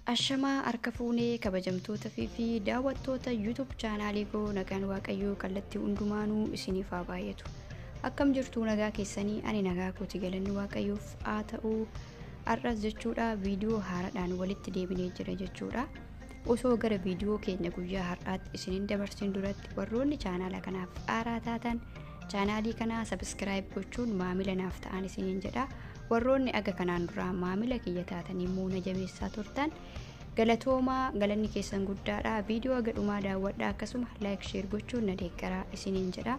Ashamaa harka fuunee kabajamtoota fi daawwattoota YouTube chaanaalii koo, nagaan Waaqayyoo kallattii hundumaanuu isiniif haa baay'atu. Akkam jirtu? Nagaa keessanii? Ani nagaa kooti, galanni Waaqayyoof haa ta'u. Har'as jechuudha viidiyoo haaraadhaan walitti deebinee jira jechuudha. Osoo gara viidiyoo keenya guyyaa har'aatti isiniin dabarsin duratti, warroonni chaanaala kanaaf haaraa taatan chaanaalii kanaa subscribe gochuun maamila naaf ta'an isiniin jedha. Warroonni aga kanaan duraa maamila kiyya taatan immoo na jabeessaa turtan, galatoomaa, galanni keessan guddaadha. Viidiyoo aga dhumaa daawwadha, akkasuma like, share gochuun na deeggaraa isiniin jedha.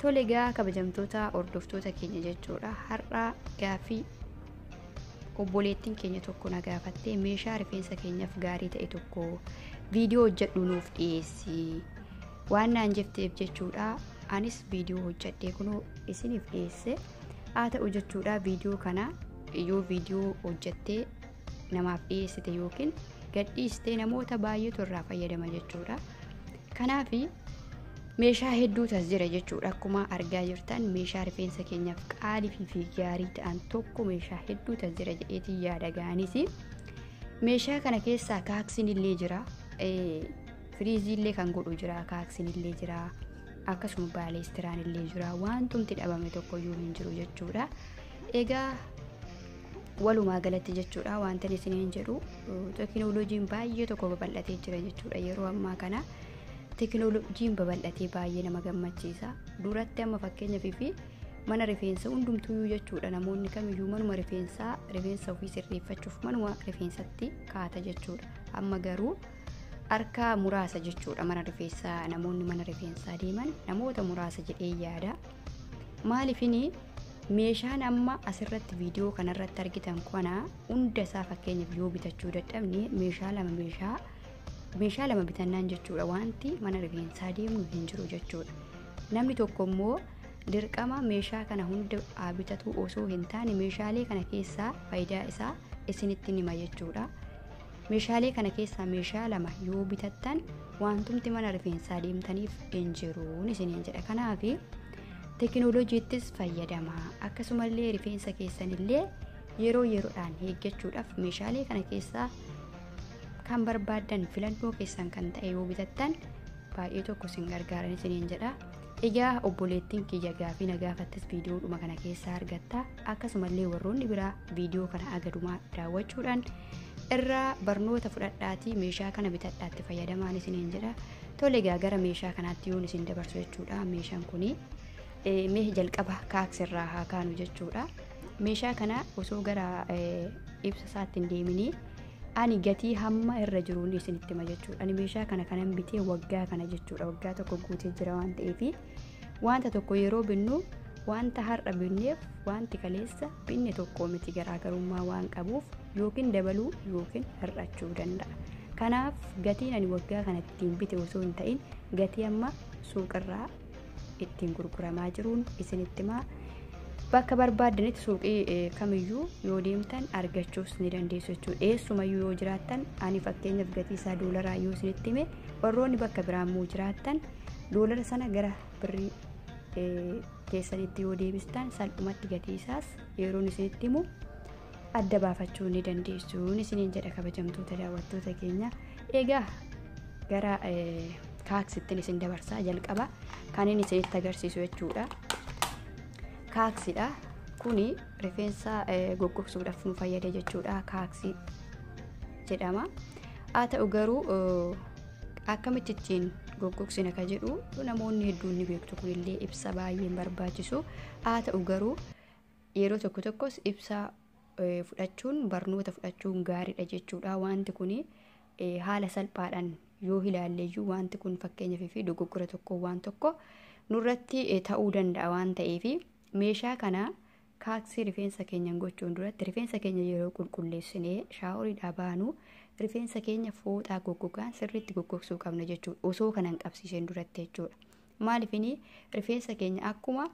Tole egaa, kabajamtoota hordoftoota keenya jechuudha, har'a gaaffii obboleettiin keenya tokko na gaafattee, meeshaa rifeensa keenyaaf gaarii ta'e tokko viidiyoo hojjedhu nuuf dhiyeessi waan naan jetteef jechuudha, anis viidiyoo hojjedhee kunoo isiniif dhiyeesse. Haa ta'u jechuudha, viidiyoo kana yoo viidiyoo hojjettee namaaf dhiyeessite yookiin gadhiistee, namoota baay'eetu irraa fayyadama jechuudha. Kanaaf meeshaa hedduutu as jira jechuudha. Akkuma argaa jirtan meeshaa rifeensa keenyaaf qaalii fi gaarii ta'an tokko meeshaa hedduutu as jira jedheetiin yaada ga'anis. Meeshaa kana keessaa kaaksiin illee jira. Firiizii illee kan godhu jira. Kaaksiin illee jira. Akkasuma baaleestiraan illee jira. Wantumti dhabame tokkoyyuu hin jiru jechuudha. Egaa walumaa galatti jechuudha, wanta isiniin jedhu, teekinooloojiin baay'ee tokko babal'atee jira jechuudha. Yeroo ammaa kana teekinooloojiin babal'atee baay'ee nama gammachiisa. Duratti amma fakkeenyaaf fi mana rifeensa hundumtuyyuu jechuudha, namoonni kamiyyuu manuma rifeensaa rifeensa ofii sirreeffachuuf manuma rifeensatti kaata jechuudha. Amma garuu harka muraasa jechuudha, mana rifeensaa namoonni mana rifeensaa deeman namoota muraasa jedhee yaada. Maaliifini meeshaan amma asirratti viidiyoo kanarratti argitan kana hunda isaa fakkeenyaaf yoo bitachuu dadhabne, meeshaa lama bitannaan jechuudha, wanti mana rifeensaa deemnu hin jiru jechuudha. Namni tokko immoo dirqama meeshaa kana hunda haa bitatu osoo hin taane, meeshaalee kana keessaa faayidaa isaa isinitti hima jechuudha. Meeshaalee kana keessaa meeshaa lama yoo bitattan, wantumti mana rifeensaa deemtaniif hin jiruun isiniin jedha. Kanaaf teekinooloojiittis fayyadama, akkasumallee rifeensa keessanillee yeroo yeroodhaan eeggachuudhaaf meeshaalee kana keessaa kan barbaaddan, filannoo keessan kan ta'e yoo bitattan, baay'ee tokko isin gargaaran isiniin jedha. Egaa obboleettiin kiyya gaafii na gaafattes viidiyoodhuma kana keessaa argatta. Akkasumallee warroonni biraa viidiyoo kana agadumaa daawwachuudhaan irraa barnoota fudhadhaatii meeshaa kana bitadhaatti fayyadamaan isiniin jedha. Tole egaa, gara meeshaa kanaatti yoon isin dabarsu jechuudha, meeshaan kuni mee jalqaba kaaksirraa haa kaanu jechuudha. Meeshaa kana osoo gara ibsa isaatti hin deeminii, ani gatii hamma irra jiruun isinitti hima jechuudha. Ani meeshaa kana kanan bitee waggaa kana jechuudha. Waggaa tokko guutee jira waan ta'eef, wanta tokko yeroo binnu wanta har'a binneef wanti kaleessa binne tokko miti, garaagarummaa waan qabuuf yookiin dabaluu yookiin hir'achuu danda'a. Kanaaf gatiin ani waggaa kana ittiin bite osoo hin ta'in, gatii amma suuqirraa ittiin gurguramaa jiruun isinitti himaa. Bakka barbaaddanitti suuqii kamiyyuu yoo deemtan argachuus ni dandeessu jechuudha. Eessumayyuu yoo jiraattan, ani fakkeenyaaf gatii isaa doolaraa yoo isinitti hime, warroonni bakka biraa immoo jiraattan doolara sana gara birrii keessanitti yoo deebistan, salphumatti gatii isaas yeroon isinitti himu adda baafachuu ni dandeessu isiniin jedha, kabajamtoota daawwattoota keenya. Egaa gara kaaksittiin isin dabarsaa. Jalqaba kan inni isinitti agarsiisu jechuudha. Kaaksidha. Kuni rifeensa goggogsuudhaaf nu fayyada jechuudha. Kaaksii jedhama. Haa ta'u garuu akkamitti ittiin goggogsina ka jedhu namoonni hedduun ni beektu. Kunillee ibsa baay'een barbaachisu. Haa ta'u garuu yeroo tokko tokkos ibsa fudhachuun, barnoota fudhachuun gaariidha jechuudha. Wanti kuni haala salphaadhaan yoo ilaalleyyuu, wanti kun fakkeenyaaf fi dogoggora tokko waan tokko nurratti ta'uu danda'a waan ta'eef, meeshaa kana kaaksii rifeensa keenyan gochuun duratti, rifeensa keenya yeroo qulqulleessinee shaaworiidhaa baanu, rifeensa keenya fooxaa goggogaan sirriitti goggogsuu qabna jechuudha, osoo kana hin qabsiiseen duratti jechuudha. Maaliifini rifeensa keenya akkuma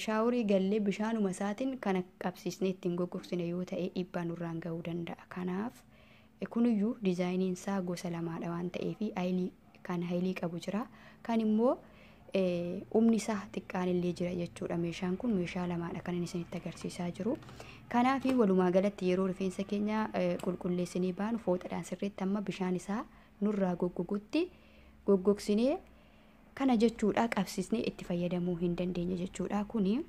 shaaworii gallee bishaanuma isaatiin kana qabsiisnee ittiin goggogsine yoo ta'e, dhiibbaa nurraan gahuu danda'a. Kanaaf Kuniyyuu diizaayiniin isaa gosa lamaadha waan ta'eef hayilii kan hayilii qabu jira. Kan immoo humni isaa xiqqaan illee jira jechuudha. Meeshaan kun meeshaa lamaadha kan inni isinitti agarsiisaa jiru. Kanaaf walumaa galatti yeroo rifeensa keenya qulqulleessinee baanu fooxaadhaan sirriitti amma bishaan isaa nurraa goggogutti goggogsinee kana jechuudha qabsiisnee itti fayyadamuu hin dandeenye jechuudha. Kuni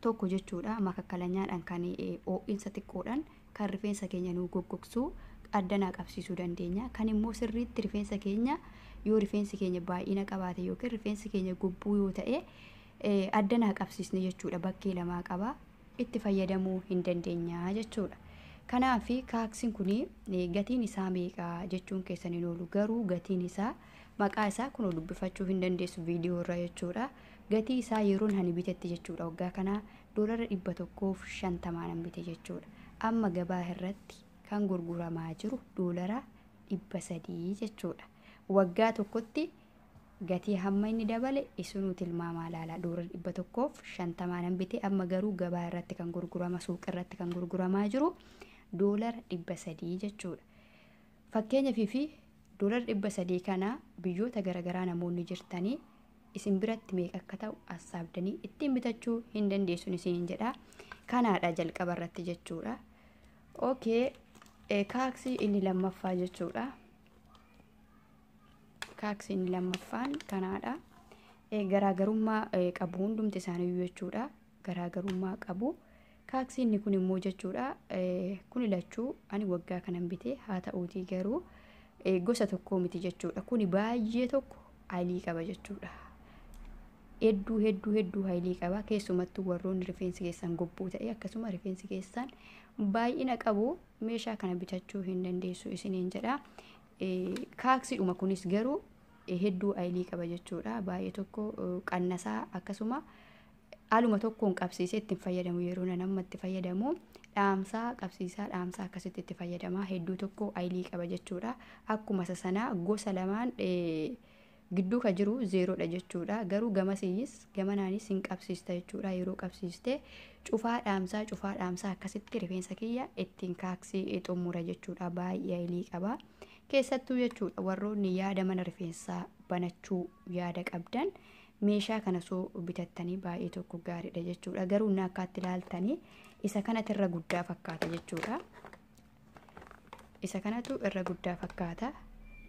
tokko jechuudha makakkalanyaadhaan kan ho'iinsa xiqqoodhaan kan rifeensa keenya nu goggogsuu addanaa qabsiisuu dandeenya. Kan immoo sirriitti rifeensa keenya yoo rifeensi keenya baay'ina qabaate yookiin rifeensi keenya gubbuu yoo ta'e addanaa qabsiisne jechuudha. Bakkee lamaa qaba itti fayyadamuu hin dandeenya jechuudha. Kanaaf kaaksiin kun gatiin isaa meeqa jechuun keessan hin oolu, garuu gatiin isaa maqaa isaa kun dubbifachuu hin dandeessu viidiyoo irra jechuudha. Gatii isaa yeroon ani bitetti jechuudha waggaa kana $150 bite jechuudha. Amma gabaa irratti kan gurguramaa jiru $300 jechuudha. Waggaa tokkotti gatii hamma inni dabale isinuu tilmaamaa ilaala. $150 bite, amma garuu gabaa irratti kan gurgurama suuqa irratti kan gurguramaa jiru $300 jechuudha. Fakkeenyaaf fi $300 kana biyyoota garaagaraa namoonni jirtanii isin biratti meeqa akka ta'u assaabdanii ittiin bitachuu hin dandeessu isiniin jedha. Kanaadha jalqaba irratti jechuudha. Okay, kaaksii inni lammaffaa jechuudha. Kaaksii inni lammaffaan kanaadha. Garaagarummaa qabu hundumti isaaniiyyuu jechuudha. Garaagarummaa qabu. Kaaksii inni kun immoo jechuudha. Kun lachuu ani waggaa kanan bite haa ta'uutii garuu gosa tokkoo miti jechuudha. Kuni baay'ee tokko hayilii qaba jechuudha. Hedduu hedduu hedduu hayilii qaba. Keessumattuu warroonni rifeensi keessan gobbuu ta'e akkasuma rifeensi keessan baay'ina qabu meeshaa kana bitachuu hin dandeessu isiniin jedha. Kaaksiidhuma kunis garuu hedduu hayilii qaba jechuudha. Baay'ee tokko qannasaa akkasuma haaluma tokkoon qabsiisee ittiin fayyadamu yeroo nama itti fayyadamu dhaamsaa qabsiisaa dhaamsaa akkasitti itti fayyadama. Hedduu tokko hayilii qaba jechuudha. Akkuma isa sanaa gosa lamaan gidduu ka jiru zeeroodha jechuudha. Garuu gamasiis gamanaanis hin qabsiista jechuudha. Yeroo qabsiiste cufaa dhaamsaa akkasitti rifeensa kiyya ittiin kaaksii xumura jechuudha. Baay'ee hayilii qaba. Keessattuu jechuudha warroonni yaada mana rifeensaa banachuu yaada qabdan meeshaa kana soo bitattanii baay'ee tokko gaariidha jechuudha. Garuu inni akkaatti ilaaltanii isa kanatu irra guddaa fakkaata jechuudha. Isa kanatu irra guddaa fakkaata.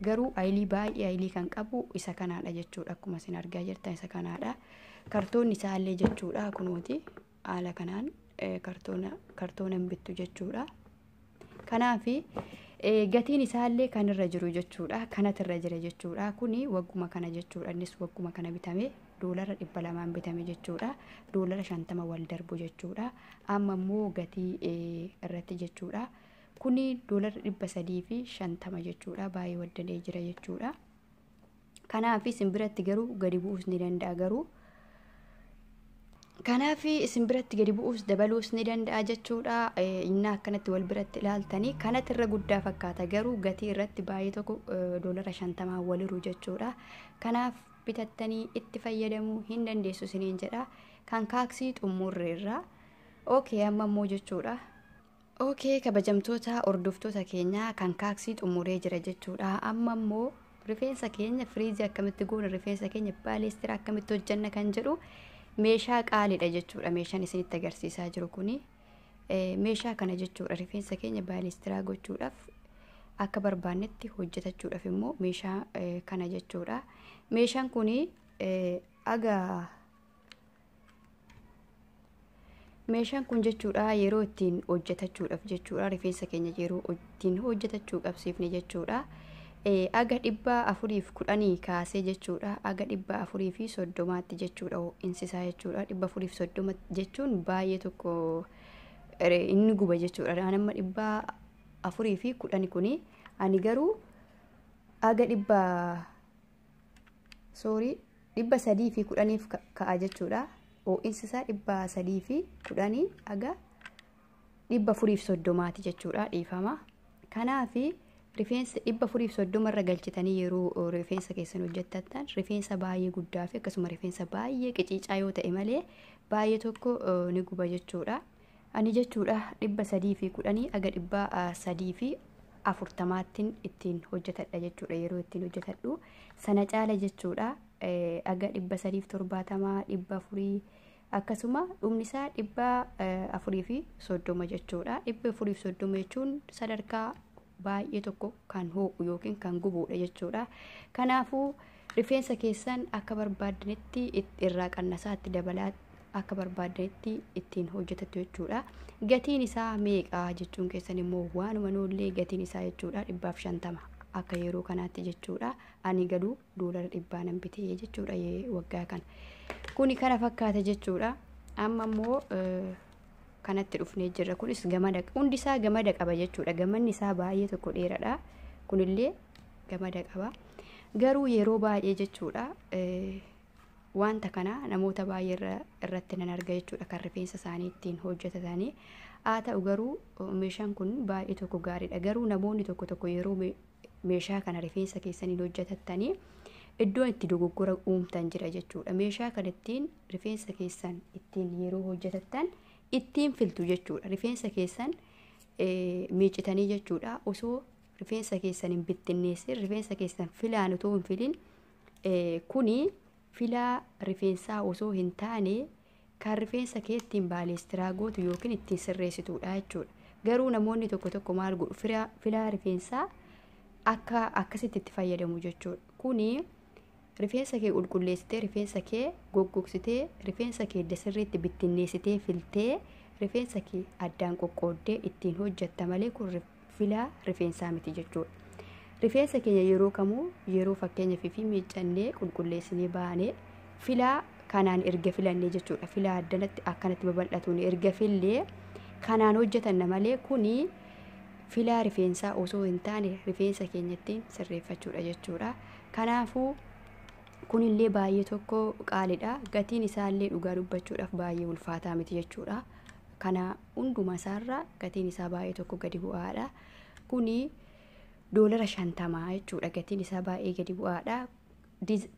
Garuu hayilii baay'ee hayilii kan qabu isa kanaadha jechuudha. Akkuma isin argaa jirtan isa kanaadha. Kartoonni isaallee jechuudha kunuuti haala kanaan kartoona hin bittu jechuudha. Kanaaf gatiin isaallee kan irra jiru jechuudha. Kanatu irra jira jechuudha. Kuni wagguma kana jechuudha. Innis wagguma kana bitame $200 bitame jechuudha. $50 wal darbu jechuudha. Amma immoo gatii irratti jechuudha. Kuni $350 jechuudha. Baay'ee waddalee jira jechuudha. Kanaaf isin biratti garuu gadi bu'uus ni danda'a garuu. Kanaaf isin biratti gadi bu'uus dabaluus ni danda'a jechuudha. Inni akkanatti wal biratti ilaaltanii kanatti irra guddaa fakkaata garuu gatii irratti baay'ee tokko $50 waliru jechuudha. Kanaaf bitattanii itti fayyadamuu hin dandeessu isiniin jedha. Kan kaaksii xumurreerra. Okay, amma immoo jechuudha. Okay, kabajamtoota hordoftoota keenyaa kan kaaksii xumuree jira jechuudha. Amma immoo rifeensa keenya firiizii akkamitti goona, rifeensa keenya baaleestira akkamitti hojjanna kan jedhu meeshaa qaaliidha jechuudha. Meeshaan isinitti agarsiisaa jiru kuni meeshaa kana jechuudha. Rifeensa keenya baaleestiraa gochuudhaaf akka barbaannetti hojjetachuudhaaf immoo meeshaa kana jechuudha. Meeshaan kuni meeshaan kun jechuudha yeroo ittiin hojjetachuudhaaf jechuudha. Rifeensa keenya yeroo ittiin hojjetachuu qabsiifne jechuudha. Aga 410 kaasee jechuudha. Aga 430 jechuudha. Ho'insisaa jechuudha. 430 jechuun baay'ee tokko inni guba jechuudha. Amma 410 kuni ani garuu aga 310 ka'a jechuudha. Ho'insisaa 310 aga 430 jechuudha. Dhiifama. Kanaaf rifeensa 430 irra galchitanii yeroo rifeensa keessan hojjettan rifeensa baay'ee guddaa fi akkasuma rifeensa baay'ee qiciicaa yoo ta'e malee baay'ee tokko ni guba jechuudha. Ani jechuudha 310 aga 40tti ittiin hojjetadha jechuudha. Yeroo ittiin hojjetadhu sana caala jechuudha. Aga 370, 400, akkasuma dhumni isaa 430 jechuudha. 430 jechuun sadarkaa baay'ee tokko kan ho'u yookiin kan gubuudha jechuudha. Kanaafuu rifeensa keessan akka barbaaddanitti irraa qannasaa itti dabalaa akka barbaaddanitti ittiin hojjetattu jechuudha. Gatiin isaa meeqa jechuun keessan immoo waanuma noollee gatiin isaa jechuudha 150 akka yeroo kanaatti jechuudha. Ani galuu $100 nan bitee jechuudha waggaa kana. Kuni kana fakkaata jechuudha. Amma immoo kanatti dhufnee jirra. Kunis gamada, hundi isaa gamada qaba jechuudha. Gamanni isaa baay'ee tokko dheeradha. Kunillee gamada qaba. Garuu yeroo baay'ee jechuudha wanta kana namoota baay'ee irratti nan arga jechuudha, kan rifeensa isaanii ittiin hojjetatanii. Haa ta'u garuu meeshaan kun baay'ee tokko gaariidha. Garuu namoonni tokko tokko yeroo meeshaa kana rifeensa keessaniin hojjetattanii iddoon itti dogoggora uumtan jira jechuudha. Meeshaa kana ittiin rifeensa keessan ittiin yeroo hojjetattan ittiin filtu jechuudha. Rifeensa keessan miicitanii jechuudha. Osoo rifeensa keessan hin bittinneessin, rifeensa keessan filaan otoo hin filin, kuni filaa rifeensaa osoo hin taane kan rifeensa kee ittiin baaleestiraa gootu yookiin ittiin sirreessituudha jechuudha. Garuu namoonni tokko tokko maal godhu, filaa rifeensaa akka akkasitti itti fayyadamu jechuudha. Kuni rifeensa kee qulqulleessitee, rifeensa kee goggogsitee, rifeensa kee sirriitti bittinneessitee filtee, rifeensa kee addaan qoqqooddee ittiin hojjetta malee kun filaa rifeensaa miti jechuudha. Rifeensa keenya yeroo kamuu yeroo fakkeenyaaf fi miiccannee qulqulleessinee baanee filaa kanaan erga filannee jechuudha. Filaa addanatti akkanatti babal'atuun erga fillee kanaan hojjetanna malee kuni filaa rifeensaa osoo hin taane rifeensa keenya ittiin sirreeffachuudha jechuudha. Kanaafuu kunillee baay'ee tokko qaaliidha. Gatiin isaallee dhugaa dubbachuudhaaf baay'ee ulfaataa miti jechuudha. Kana hunduma isaarra gatiin isaa baay'ee tokko gadi bu'aadha. Kuni $50 jechuudha. Gatiin isaa baay'ee gadi bu'aadha.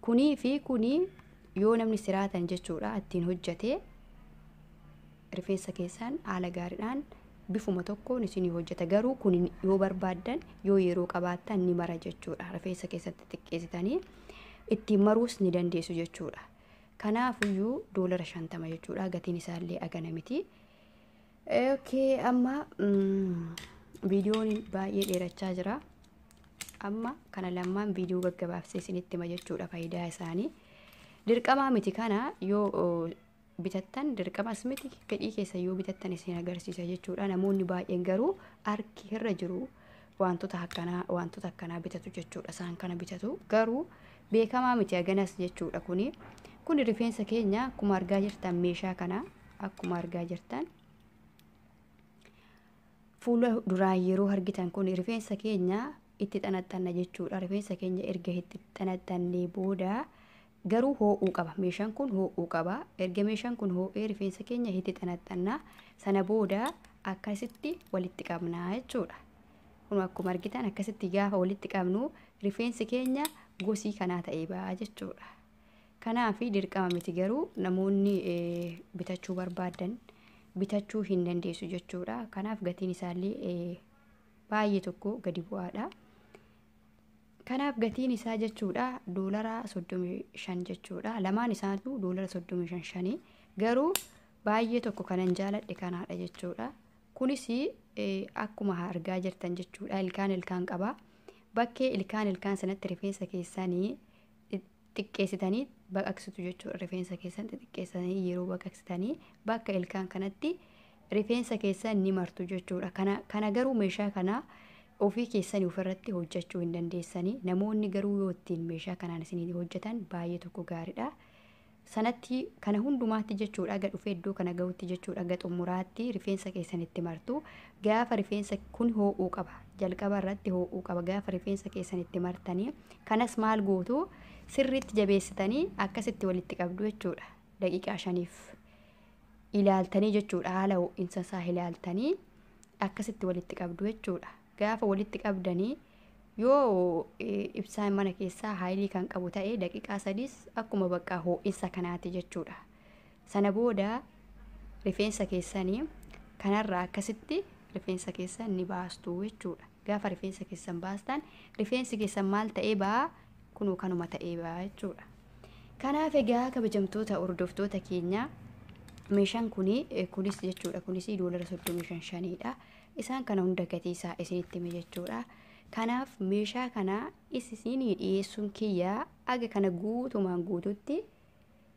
Kunii fi kuni yoo namni siraatan jechuudha ittiin hojjete rifeensa keessan haala gaariidhaan bifuma tokkoon isinii hojjeta. Garuu kun yoo barbaaddan, yoo yeroo qabaattan ni mara jechuudha. Rifeensa keessatti xiqqeessitanii ittiin maruus ni dandeessu jechuudha. Kanaafuyyuu $50 jechuudha. Gatiin isaallee agana miti. Okay, amma viidiyoon baay'ee dheerachaa jira. Amma kana lamaan viidiyoo gaggabaabsee isinitti hima jechuudha faayidaa isaanii. Dirqamaa miti kana yoo bitattan, dirqamas miti, fedhii keessa yoo bitattan isin agarsiisa jechuudha. Namoonni baay'een garuu harki irra jiru wantoota akkanaa bitatu jechuudha. Isaan kana bitatu garuu beekamaa miti aganas jechuudha. Kuni rifeensa keenya akkuma argaa jirtan meeshaa kana akkuma argaa jirtan fuula duraa yeroo argitan kun rifeensa keenya itti xanaxanna jechuudha. Rifeensa keenya erga itti xanaxannee booda garuu hoo'uu qaba. Meeshaan kun hoo'uu qaba. Erga meeshaan kun hoo'ee rifeensa keenya itti xanaxanna, sana booda akkasitti walitti qabna jechuudha. Kun akkuma argitan akkasitti gaafa walitti qabnu rifeensi keenya gosii kanaa ta'ee ba'a jechuudha. Kanaaf dirqama miti garuu namoonni bitachuu barbaadan bitachuu hin dandeessu jechuudha. Kanaaf gatiin isaallee baay'ee tokko gadi bu'aadha. Kanaaf gatiin isaa jechuudha $35 jechuudha. Lamaan isaatu $35 garuu baay'ee tokko kanan jaaladhe kanaadha jechuudha. Kunis akkuma argaa jirtan jechuudha ilkaan ilkaan qaba. Bakkee ilkaan ilkaan sanatti rifeensa keessanii xiqqeessitanii baqaqsitu jechuudha. Rifeensa keessan xixiqqeessitanii yeroo baqaqsitanii bakka ilkaan kanatti rifeensa keessan ni martu jechuudha. Kana garuu meeshaa kana ofii keessanii ofirratti hojjechuu hin dandeessanii. Namoonni garuu yoo ittiin meeshaa kanaan isinii hojjetan baay'ee tokko gaariidha. Sanatti kana hundumaatti jechuudha aga dhufee iddoo kana gahutti jechuudha aga xumuraatti rifeensa keessan itti martu. Gaafa rifeensa kun hoo'uu qaba, jalqaba irratti hoo'uu qaba. Gaafa rifeensa keessan itti martanii kanas maal gootu sirriitti jabeessitanii akkasitti walitti qabdu jechuudha. Daqiiqaa 5 ilaaltanii jechuudha, haala ho'iinsa isaa ilaaltanii akkasitti walitti qabdu jechuudha. Gaafa walitti qabdanii yoo ibsaan mana keessaa haayilii kan qabu ta'e daqiiqaa 3 akkuma bakka ho'iinsa kanaati jechuudha. Sana booda rifeensa keessanii kanarraa akkasitti rifeensa keessan ni baastu jechuudha. Gaafa rifeensa keessan baastan rifeensi keessan maal ta'ee ba'a? Kunuu kanuma ta'ee ba'a jechuudha. Kanaaf egaa kabajamtoota hordoftoota keenya, meeshaan kuni kunis jechuudha, kunis doolara 35 shaniidha. Isaan kana hunda gatii isaa isinitti hime jechuudha. Kanaaf meeshaa kana isinii dhiyeessuun kiyyaa aga kana guutumaan guututti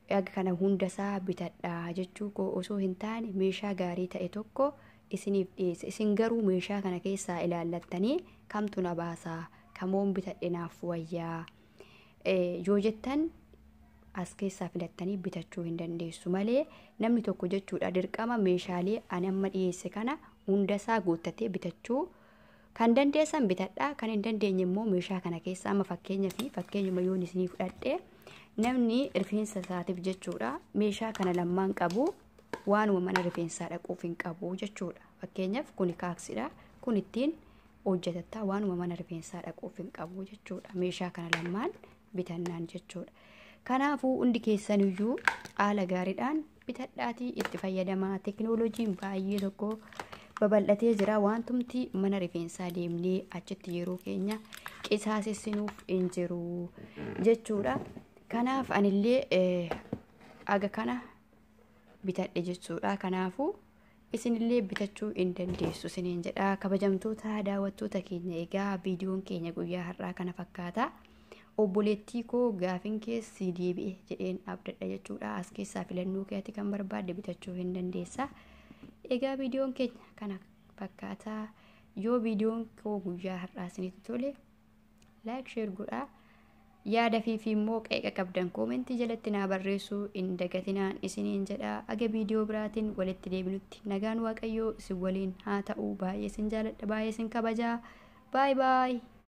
aga kana hundasaa bitadhaa jechuu koo osoo hin taane, meeshaa gaarii ta'e tokko isiniif dhiyeesse. Isin garuu meeshaa kana keessaa ilaallattanii kamtu na baasaa, kamoon bitadhe naaf wayyaa yoo jettan, as keessaa filattanii bitachuu hin dandeessu malee, namni tokko jechuudha dirqama meeshaalee ani amma dhiyeesse kana hundasaa guuttatee bitachuu kan dandeessan bitadhaa, kan hin dandeenye immoo meeshaa kana keessa amma fakkeenya fi fakkeenyuma yoon isinii fudhadhe, namni rifeensa isaatiif jechuudha meeshaa kana lammaan qabu waanuma mana rifeensaa dhaquuf hin qabu jechuudha. Fakkeenyaaf kuni kaaksiidha, kun ittiin hojjetattaa waanuma mana rifeensaa dhaquuf hin qabu jechuudha, meeshaa kana lammaan bitannaan jechuudha. Kanaafuu hundi keessaniyyuu haala gaariidhaan bitadhaatii itti fayyadamaa. Teknooloojiin baay'ee tokko babal'atee jira. Wantumti mana rifeensaa deemnee achitti yeroo keenya qisaasessinuuf hin jiru jechuudha. Kanaaf anillee aga kana bitadhe jechuudha. Kanaafuu isinillee bitachuu hin dandeessu isiniin jedha. Kabajamtoota daawwattoota keenya, egaa viidiyoon keenya guyyaa har'aa kana fakkaata. Obboleettii koo, gaafin keessi deebi'e jedheen abdadha jechuudha. As keessaa filannoo keetti kan barbaadde bitachuu hin dandeessa. Egaa viidiyoon keenya kana fakkaata. Yoo viidiyoon koo guyyaa har'aa isinitti tole, like, share godhaa. Yaada fi immoo qeeqa qabdan koomentii jalatti naa barreessuu hin dagatinaan isiniin jedha. Aga viidiyoo biraatiin walitti deebinutti nagaan Waaqayyoo isin waliin haa ta'u. Baay'ee isin jaaladha, baay'ee isin kabajaa. Bye bye.